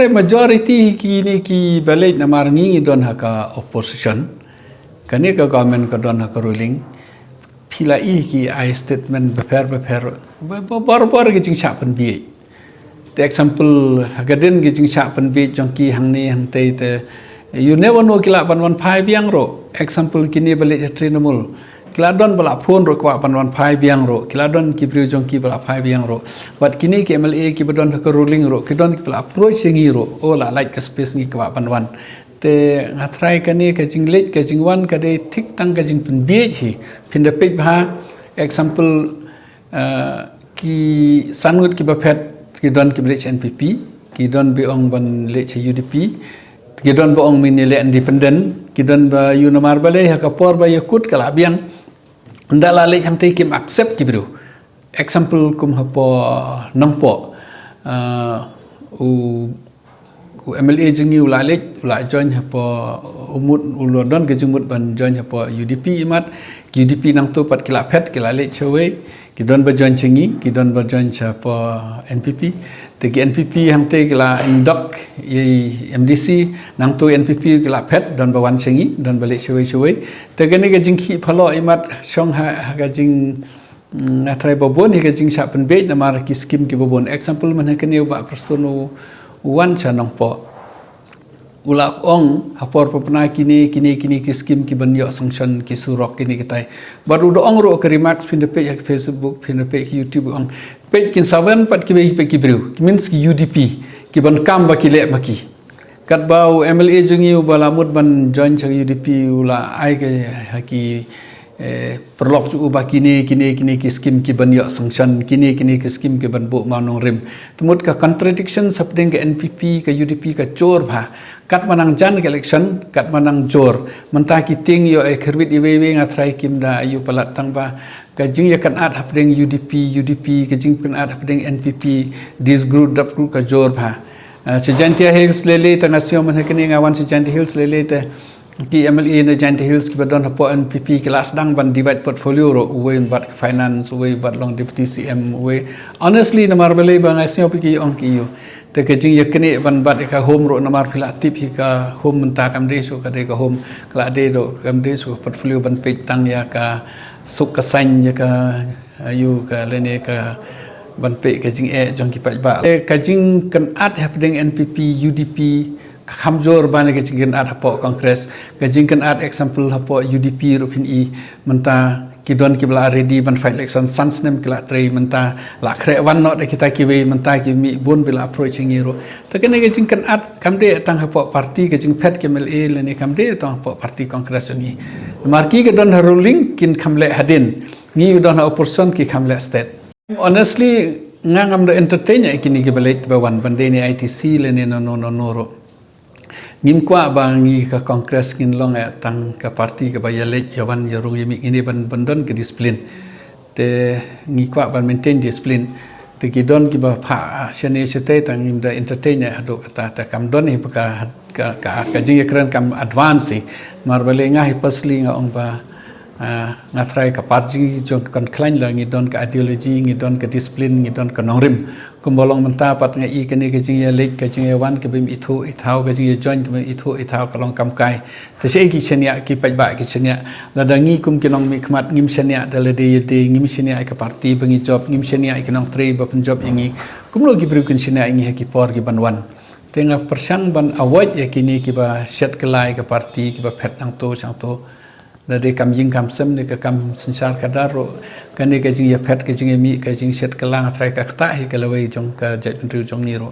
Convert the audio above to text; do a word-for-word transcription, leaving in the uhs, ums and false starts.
Majority kine kiba leit namar ngi ngi don ha ka opposition. Kane ka government ka don ha ka ruling. Phi la i ki ai statement bapher bapher. Ba, ba, bor bor ki jingshah pynbiej. Te example, ha ka dien ki jingshah pynbiej jong ki hangne hangtei te. You never know ki lah ban wan phai biang ruh. Example kine ba leit ha Trinamool. Ki la don ba la phone ruh kwah ban wan phai biang ruh. Ki la don ki briew jong ki ba la phai biang ruh. Bad kine ki M L A kiba don ha ka ruling ruh. Ki don kiba la approach ïa ngi ruh. Oh la lait ka space ngi kwah ban wan. Te nga tharai kane ka jingleit ka jingwan ka dei thik tang ka jingpynbiej hi. Phin da peit bha, example, ah, ki san ngut kiba phet, ki don kiba leit sha N P P, ki don ba ong ban leit sha U D P, ki don ba ong ngin ïaleh independent, ki don ba ïoh namar balei ha ka por ba ïakut ka la biang. Ynda la leit hangtei kim accept ki briew. Example kum hapoh Nongpoh. Ah, u u M L A jong ngi u la leit, u la join hapoh, u mut, u la don ka jingmut ban join hapoh U D P imat. U D P nangtu pat ki la phet, ki la leit shawei, ki don ba join sha ngi, ki don ba join shapoh N P P. Te ki N P P hangtei ki la indok ïa M D C, nangtu N P P ki la phet, don ba wan sha ngi, don ba leit shawei shawei. Te kane ka jingkhih phalloh imat shong ha, ha ka jing Mm, nga tharai ba bun hi ka jingshah pynbiej namar ki skim kiba bun. Example mynta kane u Bah Prestone u wan sha Nongpoh. U la ong ha por pynpaw kine, kine, kine ki skim kiban ïoh sanction ki surok kine kitai. Bad u da ong ruh ka remarks phin da peit ha Facebook, phin da peit ha YouTube u ong. Peit kin sa wan pat kiba peit ki briew. Ki means ki U D P. Kiban kam ba ki leh ma ki. Katba u M L A jong ngi uba la mut ban join sha U D P u la ai ka ha ki, eh, paralok jong u ba kine, kine, kine ki skim kiban ïoh sanction, kine, kine ki skim kiban buh mawnongrim. Te mut ka contradiction hapdeng ka N P P, ka U D P, ka jur bha. Katba nang jan ka election, katba nang jur. Mynta ki tieng ïoh, eh, khyrwit iwei iwei nga tharai kim da ïoh palat tang ba ka jingïakynad hapdeng U D P, U D P, ka jingïakynad hapdeng N P P, this group, that group ka jur bha. Ah, sha Jaintia Hills lei lei te nga sngew mynta kane nga wan sha Jaintia Hills lei lei te ki M L A na Jaintia Hills kiba don hapoh N P P ki la sdang ban divide portfolio ruh, uwei un bat ka finance, uwei bat long deputy C M, uwei. Honestly, namar balei ba nga sngew phi ki ong ki ïoh. Te ka jingïaknieh ban bat ïa ka home ruh namar phi la tip hi ka home mynta kam dei shuh ka dei ka home, ka la dei ruh kam dei shuh portfolio ban peit tang ïa ka suk ka saiñ ïa ka, ïa ka lane ka ban peit ka jingeh jong ki paidbah. Eh, ka jingkynad hapdeng N P P, U D P, ka kham jur ban ïa ka jingkynad hapoh Congress, ka jingkynad example hapoh U D P ruh phin i mynta ki don kiba la ready ban fight election san snem ki la trei mynta la khreh wan noh da kita kiwei mynta ki mih bun ba la approach ïa ngi ruh. Te kane ka jingkynad kam dei tang hapoh party ka jingphet ki M L A lane kam dei tang hapoh party Congress jong ngi. Namar ki ka don ha ruling kin kham leh hadien. Ngi ba don ha opposition ki kham leh stet. Honestly, nga ngam da entertain ïa kine kiba leit kiba wan ban dei ne I T C lane no no no no ruh. Ngim kwah ba ngi ka Congress ngin long eh tang ka party kaba ïaleit ïawan ïarung ïamih, ngi dei ban, ban don ka discipline. Te ngi kwah ban maintain discipline. Te ki don kiba phah shane shatei tang ngim da entertain eh haduh katta, te kam don hi ba ka, ka, ka, ka jingïakren kam advance hi. Namar balei nga hi personally nga ong ba Ah, nga tharai ka party jong ka Congress la ngi don ka ideology, ngi don ka discipline, ngi don ka nongrim. Kumba long mynta pat nga i kane ka jingïaleit, ka jingïawan kaba im ithuh ithaw, ka jingïajoin kaba im ithuh ithaw ka long kam kai. Te shaei ki shaniah, ki paidbah ki shaniah. Lada ngi kum ki nongmihkhmat ngim shaniah da lade ïade, ngim shaniah ïa ka party ba ngi jop, ngim shaniah ïa ki nongtrei ba pynjop ïa ngi. Kumno ki briew kin shaniah ïa ngi ha ki por kiban wan. Te nga pyrshang ban avoid ïa kine kiba shet kylla ïa ka party, kiba phet nangto shangto. Da dei kam ïing kam sem ne ka kam synshar khadar ruh, kane ka jingïaphet, ka jingïamih, ka jingshet kylla nga tharai ka ktah hi ka lawei jong ka jaitbynriew jong ngi ruh.